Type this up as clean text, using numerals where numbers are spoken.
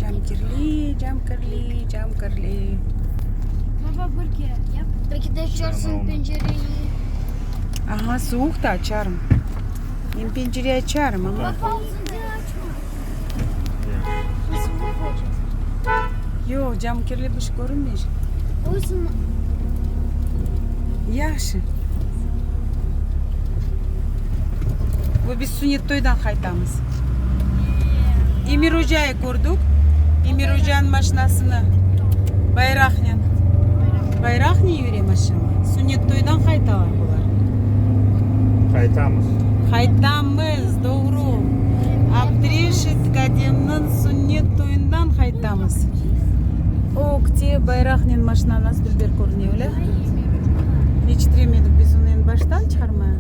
Cam kirli, cam kirli, cam kirli. Baba bir kere yap. Belki de açarsıñ pencereyi. Aha, suvuq da açarım. Men pencere açarım, amma. Baba ağzını açma. Suvuq olacaq. Yoq, cam kirli bir şey körünmey. Olsun. Yahşı. Bu biz sünnet toydan qaytamız. Emir ocayı kördik. Emir ocanıñ maşinasını bayraqnen. Bayraqnen yüre maşina. Sünnet toydan qaytalar bular. Qaytamız. Qaytamız, doğru. Abdreşit kademniñ sünnet toyundan qaytamız. Ögte bayraqnen maşina nasıl dülber körüne, öyle? Yetiştiremedik biz onı endi baştan çıqarmaya.